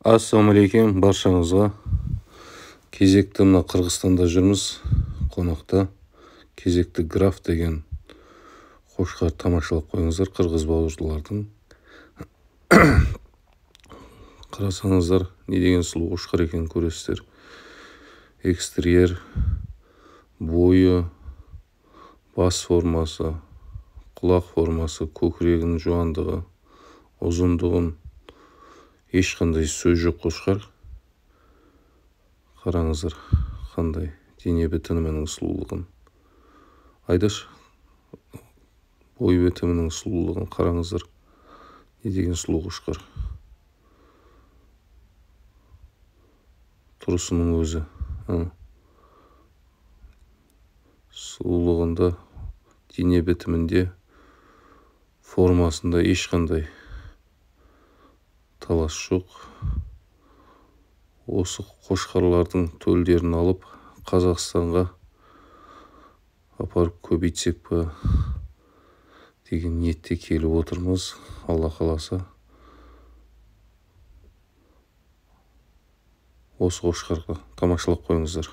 Ассалаумағалейкум баршаңызға. Кезекті мына Қырғызстанда жүрміз, қонақта. Кезекті граф деген қошқар тамашалап қойыңыздар, қырғыз бауырлардың. Қарасаңыздар, не деген сұлу қошқар екенін көресіздер. Экстерьер, бойы, бас формасы, құлақ формасы, көкірегінің жуандығы, ұзындығын ешқандай сөз жоқ қошқар. Қараңыздар, қандай дене бітімінің сұлулығын. Айдаш, бой бітімінің сұлулығын қараңыздар. Не деген сұлу қошқар. Тұрысының өзі. Сұлулығында, дене бітімінде, формасында ешқандай талас жоқ. Осы қошқарлардың төлдерін алып Қазақстанға апарып көбейтсек пе деген ниетте келіп отырмыз. Алла қаласа, осы қошқарға тамашалап қойыңыздар.